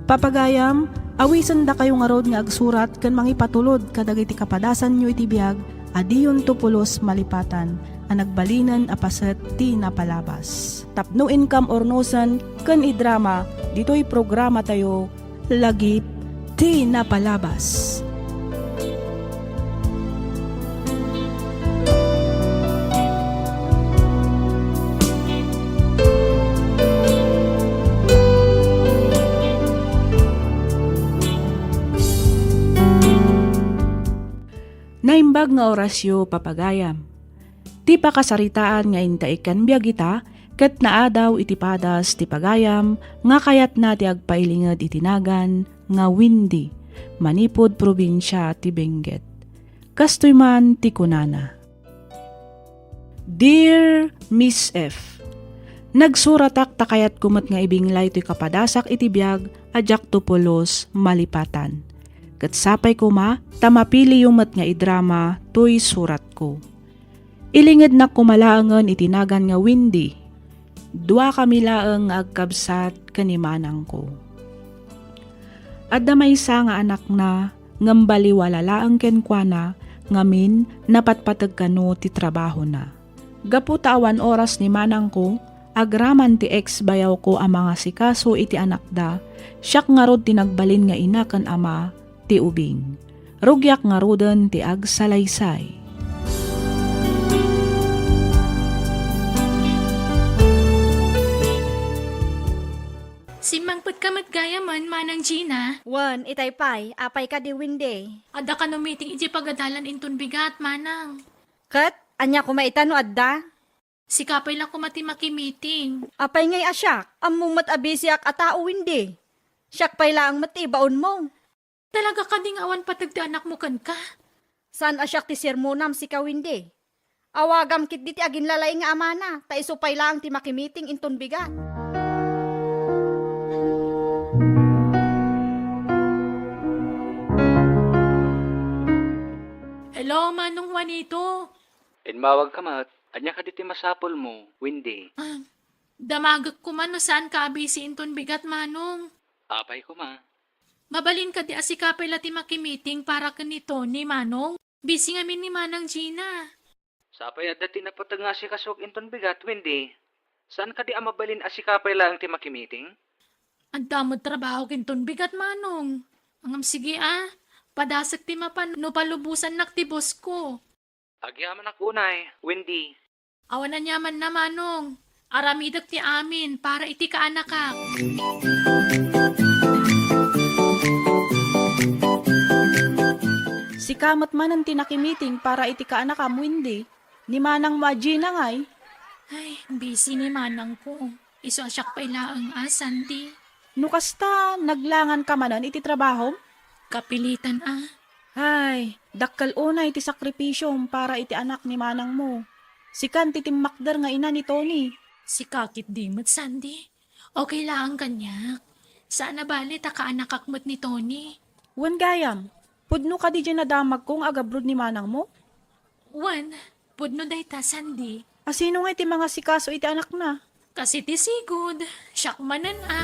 Papagayam, awisendakayo ngarud nga agsurat ken mangipatulod kadagiti kapadasanyo iti biag a diyonto pulos malipatan a nagbalinen a paset ti napalabas. Tapno inkam urnosen ken idrama ditoy programatayo, Lagip ti napalabas. Naimbag nga orasyo, papagayam. Ti pakasaritaan nga intaikkan biag ita ket naadaw iti padas ti pagayam nga kayatna ti agpailinged iti nagan nga Windy, manipud probinsia ti Benguet. Kastoy man ti kunana, Dear Miss F, nagsuratak ta kayatko met nga ibinglay toy kapadasak iti biag a diakto pulos malipatan. Ket sapay koma ta mapiliyo met nga idrama toy suratko. Ilingednak koma laengen iti nagan nga Windy. Duakami laeng nga agkabsat ken imanangko. Adda maysa nga anakna, ngem baliwala laeng kenkuana, ngamin, napatpateg kano ti trabahona. Gapu ta awan oras ni manangko, agraman ti ex-bayawko a mangasikaso iti anakda, siak ngarud ti nagbalin nga ina ken ama ti ubing. Rugiak ngaruden ti agsalaysay. Simmangpetka met gayamen, Manang Gina. Wen, itay pay, apay kadi, Wendy? Adda kano meeting idiay pagadalan inton bigat, Manang. Ket, ania koma ita no adda? Sika pay la koma ti makimiting. Apay ngay a siak? Ammom met a bisiak a tao, Wendy. Siak pay laeng met ti ibaonmo. Talaga kadi nga awan pateg ti anakmo kenka? Saan a siak ti sermonam, sika, Wendy. Awagam ketdi ti aginlalaing nga amana, ta isu pay laeng ti makimiting inton bigat. Hello, Manong Juanito. Immawagka met. Ania kadi ti masapulmo, Wendy? Ah, damagek koma no saanka a busy inton bigat, Manong. Apay koma? Mabalin kadi a sika pay la ti makimiting para ken ni Tony, Manong? Busy ngamin ni Manang Gina. Sapay adda ti napateg nga asikasok inton bigat, Wendy. Saan kadi a mabalin a sika pay laeng ti makimiting? Adda met trabaho inton bigat, Manong. Ngem sige a, padasek ti mapan no palubosannak ti boss ko. Agyamanak unay, Wendy. Awan aniamanna, Manong. Aramidek ti amin para iti kaanakak. Sika met manen ti nakimiting para iti kaanakam, Wendy. Ni manangmo a Gina ngay? Ay, busy ni manangko. Isu a siak pay laeng a, Sandy. No kasta, naglanganka manen iti trabahom? Kapilitan a. Ay, dakkel unay ti sakripisiom para iti anak ni manangmo. Sikan ti timmakder nga ina ni Tony. Sika ketdi met, Sandy. Okay laeng kaniak. Saan a bale ta kaanakak met ni Tony. Wen gayam, pudno kadi diay nadamagko nga agabroad ni manangmo? Wen, pudno dayta, Sandy. A sino ngay ti mangasikaso iti anakna? Kas iti sigud, siak manen a.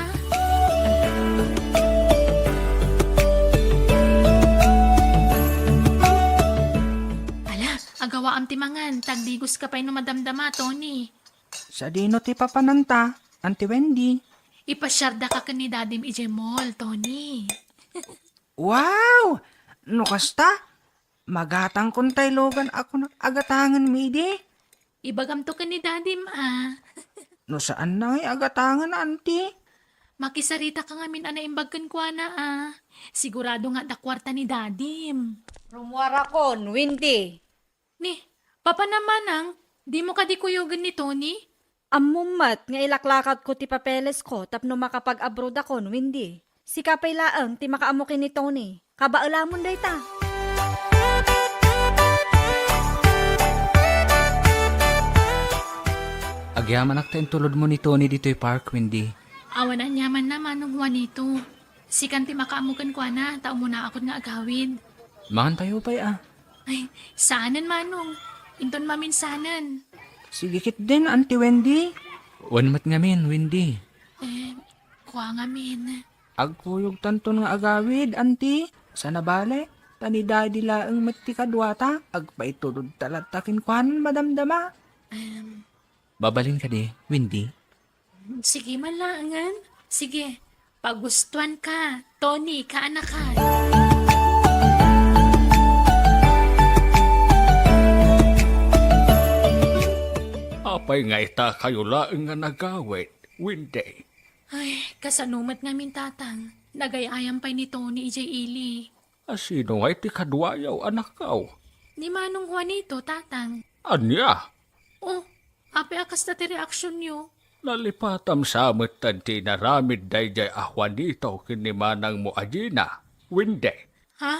Ala, agawaam ti mangan, ta agdigoska pay no madamdama, Tony. Sadino ti papananta, Auntie Wendy? Ipasiardaka ken ni Dadim idiay mall, Tony. Wow! No kasta, magatangkon tay lugan a kunak a gatangenmi idi? Ibagamto ken ni Dadim a. No saan na ngay a gatangen, Auntie? Makisaritaka ngamin a naimbag kenkuana a. Sigurado nga adda kuarta ni Dadim. Rummuarakon, Wendy. Ni, papanam manang, dimo kadi kuyogen ni Tony? Ammom met nga ilaklakadko ti papelesko tapno makapag-abroadakon, Wendy. Sika pay laeng ti makaammo ken ni Tony. Kabaelamon dayta. Agyamanak ta intulodmo ni Tony ditoy park, Wendy. Awan aniamanna, Manong Juanito. Sikan ti makaammo kenkuana, ta umunaakon nga agawid. Mangantayo pay a. Ay, saanen, Manong. Inton maminsanen. Sige ketdin, Auntie Wendy. Wen met ngamin, Wendy. Eh, kua ngamin. Agkuyogtanton nga agawid, Auntie. Saan a bale, ta ni Daddy laeng met ti kaduata, agpaitulodta latta kenkuana madamdama. Em. Mabalin kadi, Wendy? Sige man laengen. Sige, pagustuanka, Tony, kaanakan. Apay nga ita kayo laeng nga nagawid, Wendy? Ay, kasano met ngamin, Tatang? Nagay-ayam pay ni Tony idiay ili. A sino ngay ti kaduayo, anakko? Ni Manong Juanito, Tatang. Ania? Oh, apay a kasta ti reaksionyo? Nalipatam sa met ti inaramid daydiay a Juanito ken ni manangmo a Gina, Wendy. Ha?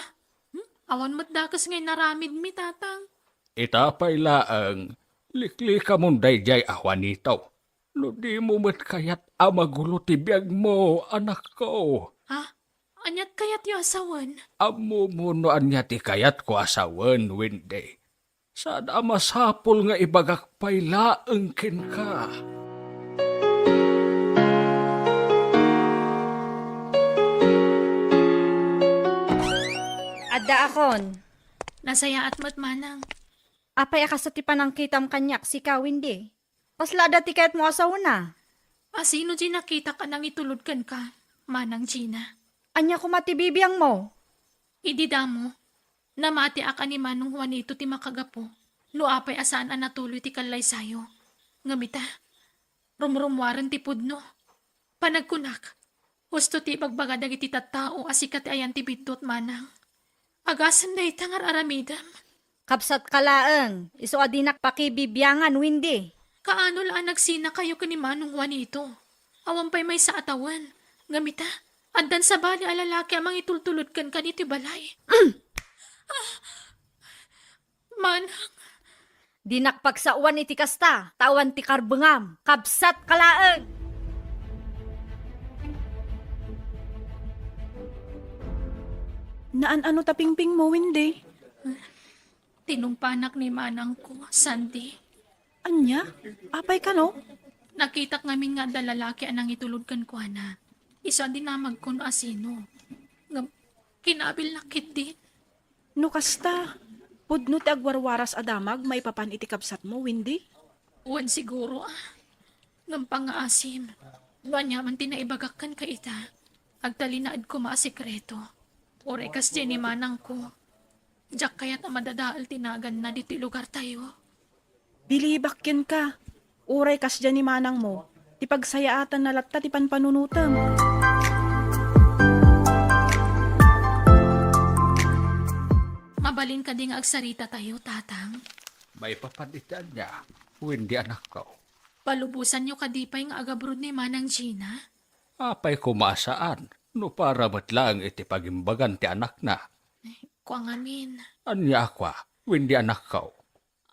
Hmm? Awan met dakes nga inaramidmi, Tatang. Ita pay laeng, liklikamon daydiay a Juanito. No dimo met kayat a magulo ti biagmo, anakko. Ha? Aniat kayatyo a sawen? Ammomo no ania ti kayatko a sawen, Wendy. Saan a masapul nga ibagak pay laeng kenka. Daakon. Nasayaat met, manang. Apay a kasta ti panangkitam kaniak, sika, Wendy? Kasla adda ti kayatmo a saona? A sino diay nakitak a nangitulod kenka, Manang Gina? Ania koma ti bibiangmo? Idi damo, namatiak a ni Manong Juanito ti makagapu no apay a saan a natuloy ti kallaysayo. Ngem ita, rumrummuaren ti pudno. Panagkunak, husto ti ibagbaga dagiti tattao a sika ti ayan ti biddut, manang. Agasem dayta nga ar-aramidem. Kabsatka laeng, isu a dinak pakibibiangan, Wendy. Kaano la a nagsinakayo ken ni Manong Juanito? Awan pay maysa a tawen. Ngem ita, addan sabali a lalaki a mangitultulod kenka ditoy balay. Manang. Dinak pagsaoan iti kasta, ta awan ti karbengam. Kabsatka laeng! Naan-ano ta pingpingmo, Wendy? Tinumpanak ni manangko, Sandy. Ania? Apay kano? Nakitak ngamin nga adda lalaki a nangitulod kenkuana. Isu a dinamagko no asino. Ngem, kinabilnak ketdin. No kasta, pudno ti agwarwaras a damag maipapan iti kabsatmo, Wendy? Wen siguro, ah. Ngem pangngaasim, no ania man ti naibagak kenka ita, agtalinaed koma a sekreto. Uray kasdiay ni manangko, diak kayat a madadael ti naganna ditoy lugartayo. Bilibak kenka, uray kasdiay ni manangmo, ti pagsayaatanna latta ti panpanunotem. Mabalin kadi nga agsaritatayo, Tatang? Maipapan iti ania, Wendy, anakko? Palubosanyo kadi pay nga agabrod ni Manang Gina? Apay koma a saan, no para met laeng iti pagimbagan ti anakna? Kua ngamin. Ania a kua, Wendy, anakko?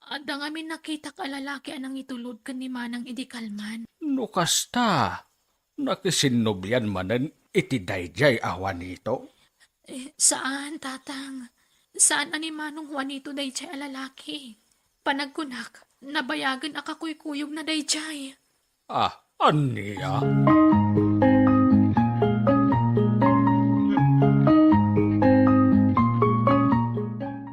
Adda ngamin nakitak a lalaki a nangitulod ken ni Manang idi kalman. No kasta, nakisinnublian manen iti daydiay a Juanito? Eh, saan, Tatang. Saan a ni Manong Juanito daydiay a lalaki. Panagkunak, nabayagen a kakuykuyogna daydiay. Ah, ania?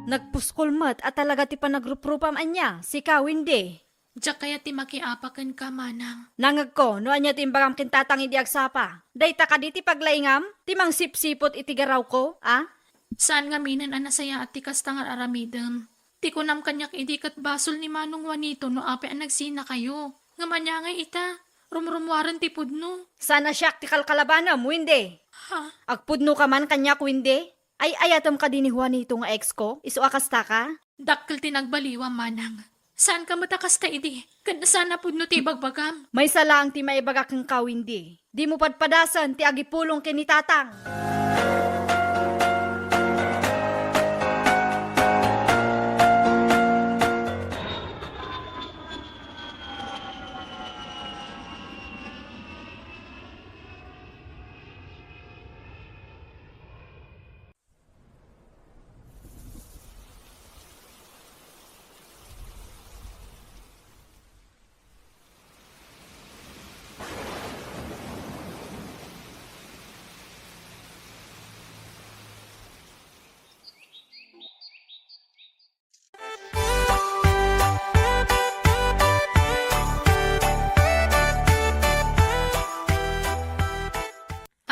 Nagpuskol met a talaga ti panagruprupam ania, sika, Wendy? Diak kayat ti makiapa kenka, manang. Nangegko, no ania ti imbagam ken tatang idi agsapa. Dayta kadi ti paglaingam? Ti mangsipsiput iti garawko, a? Saan ngaminen a nasayaat ti kasta nga ar-aramidem. Ti kunam kaniak idi ket basol ni Manong Juanito no apay a nagsinakayo. Ngem ania ngay ita? Rumrummuaren ti pudno. Saan a siak ti kalkalabanem, Wendy? Ha? Agpudnoka man kaniak, Wendy? Ay-ayatem kadi ni Juanito nga ex ko? Isu a kastaka? Dakkel ti nagbaliwam, manang. Saanka met a kasta idi? Ken saan a pudno ti ibagbagam? Maysa laeng ti maibaga kenka, Wendy. Dimo padpadasen ti agipulong ken ni tatang.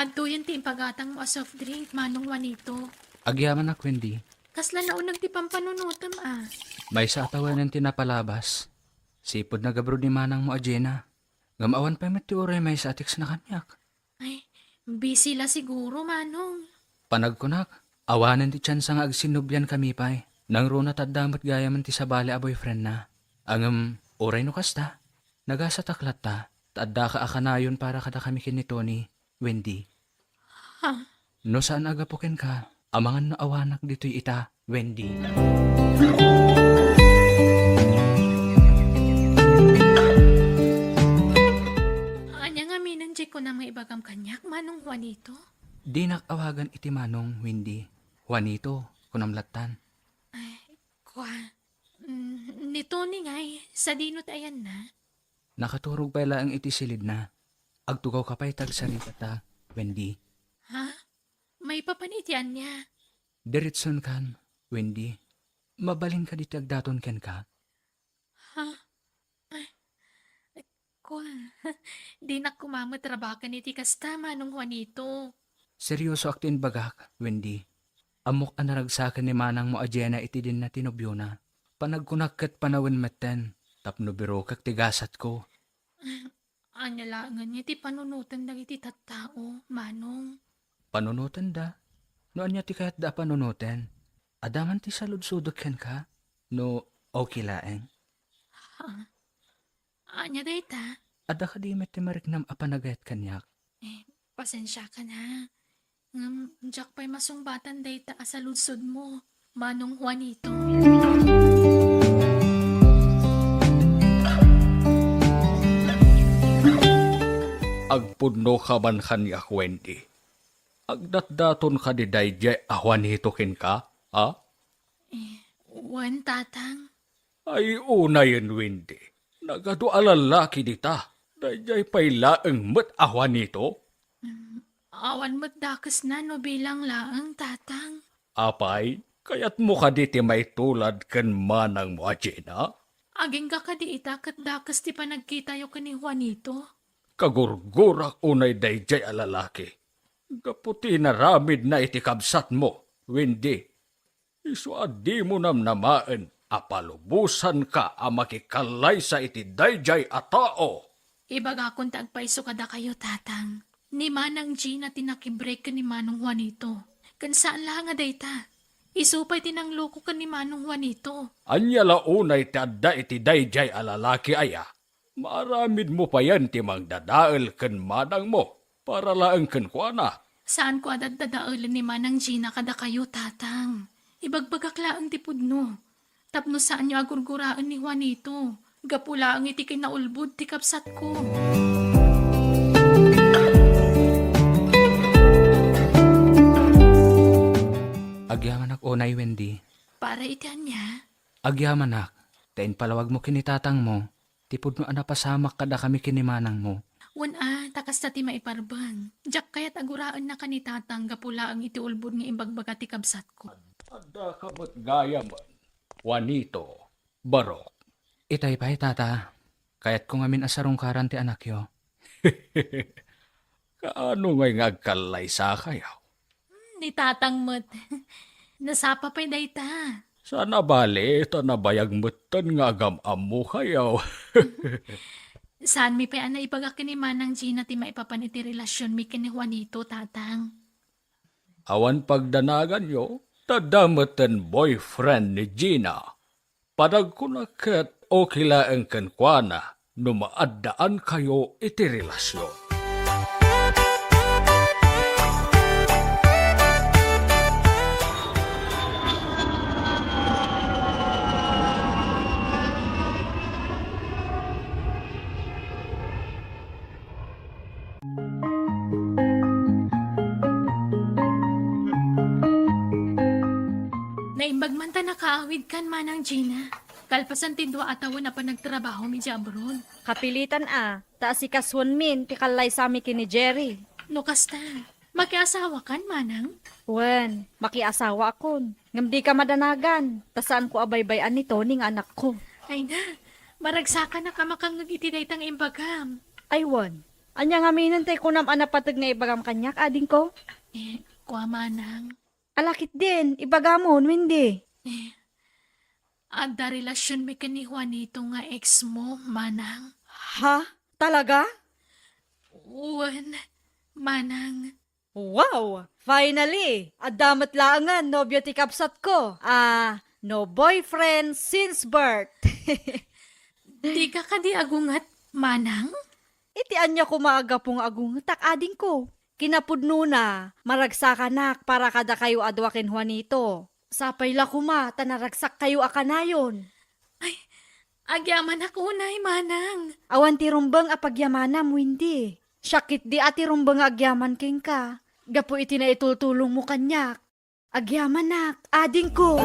Adtoyen ti impagatangmo a soft drink, Manong Juanito. Agyamanak, Wendy. Kasla nauneg ti pampanunotem, a? Maysa a tawenen ti napalabas. Sipud nagabrod ni manangmo a Gina. Ngem awan pay met ti uray maysa a text na kaniak. Ay, busy la siguro, Manong. Panagkunak, awanen ti tsansa nga agsinnubliankami pay. Nangruna ta adda met gayamen ti sabali a boyfriendna. Ngem, uray no kasta, nagasatak latta, ta addaka a kanayon para kadakami ken ni Tony, Wendy. Ha? No saan a gapu kenka, amangan no awanak ditoy ita, Wendy. Ania ngaminen diay kunam nga ibagam kaniak, Manong Juanito? Dinak awagan iti Manong, Wendy. Juanito, kunam lattan. Ay, kua. Mm, ni Tony ngay, sadino ti ayanna? Nakaturog pay laeng iti silidna. Agtugawka pay ta agsaritata, Wendy. Ha? Maipapan iti ania? Diritson kan, Wendy. Mabalin kadi ti agdaton kenka? Ha? Ay, kua, dinak koma met rabaken iti kasta, Manong Juanito. Seriosoak ti imbagak, Wendy. Ammok a naragsaken ni manangmo a Jenna iti dinna ti nobiona. Panagkunak ket panawen metten, tapno birokek ti gasatko. Ania laengen iti panunoten dagiti tattao, Manong? Panunotenda? No ania ti kayatda a panunoten? Adda man ti saludsodek kenka? No okay laeng? Ha? Ania dayta? Adda kadi met ti mariknam a panagayat kaniak? Eh, pasensiakan ha. Ngem diak pay masungbatan dayta a saludsodmo, Manong Juanito. Agpudno ka man kaniak, Wendy. Agdatdaton kadi daydiay a Juanito kenka, a? Eh, wen, Tatang. Ay, unayen, Wendy. Nagadu a lallaki dita. Daydiay pay laeng met a Juanito. Mm, awan met dakesna no bilang laeng, Tatang. Apay, kayatmo kadi ti maitulad ken manangmo a Jenna? Agingga kadi ita ket dakes ti panagkitayo ken ni Juanito? Kagurgurak unay daydiay a lalaki. Gapu ti inaramidna iti kabsatmo, Wendy. Isu a dimo namnamaen a palubosanka a makikallaysa iti daydiay a tao. Ibagakon ti agpayso kadakayo, Tatang. Ni Manang Gina ti nakibreak ken ni Manong Juanito. Ken saan la nga dayta. Isu pay ti nangloko ken ni Manong Juanito. Ania la unay ti adda iti daydiay a lalaki aya? Maaramidmo payen ti mangdadael ken manangmo para laeng kenkuana. Saanko a daddadaelen ni Manang Gina kadakayo, Tatang. Ibagbagak laeng ti pudno. Tapno saanyo a gurguraen ni Juanito. Gapu laeng iti kinaulbod ti kabsatko. Agyamanak unay, Wendy. Para iti ania? Agyamanak, ta impalawagmo ken ni tatangmo ti pudno a napasamak kadakami ken ni manangmo. Wen a, ta kasta ti maiparbeng. Diak kayat a guraennaka ni tatang gapu laeng iti ulbod nga imbagbaga ti kabsatko. Addaka met gayamen, Juanito, barok. Itay pay, tata. Kayatko ngamin a sarungkaran ti anakyo. Kaano ngay nga agkallaysakayo? Hmm, ni tatang met. Nasapa pay dayta. Saan a bale, ta nabayag metten nga agam-ammokayo. Saanmi pay a naibaga ken ni Manang Gina ti maipapan iti relasionmi ken ni Juanito, tatang. Awan pagdanaganyo, ta adda metten boyfriend ni Gina. Panagkunak ket okay laeng kenkuana no maaddaankayo iti relasion. Naimbag man ta nakaawid kan Manang Gina, kalpasan ti dua a tawen a panagtrabahom idiay abroad. Kapilitan a, ta asikasuenmin ti kallaysami ken ni Jerry. No kasta, makiasawakan, Manang? Wen, makiasawaakon. Ngem dika madanagan, ta saanko a baybay-an ni Tony nga anakko. Ay na, maragsakanak a makangngeg iti dayta nga imbagam. Ay wen, ania ngaminen ti kunam a napateg nga ibagam kaniak, adingko? Eh, kua, Manang. Ala ketdin, ibagamon, Wendy. Eh, adda relasionmi ken ni Juanito nga ex mo, Manang. Ha? Talaga? Wen, Manang. Wow! Finally! Adda met laengen nobio ti kabsatko. Ah, no boyfriend since birth. Dika kadi agunget, Manang? Iti ania koma a gapu nga agungetak, adingko? Kinapudnona, maragsakanak para kadakayo a dua ken Juanito. Sapay la koma ta naragsakkayo a kanayon. Ay, agyamanak unay, Manang. Awan ti rumbeng a pagyamanam, Wendy. Siak ketdi a ti rumbeng nga agyaman kenka, gapu iti naitultulongmo kaniak. Agyamanak, adingko.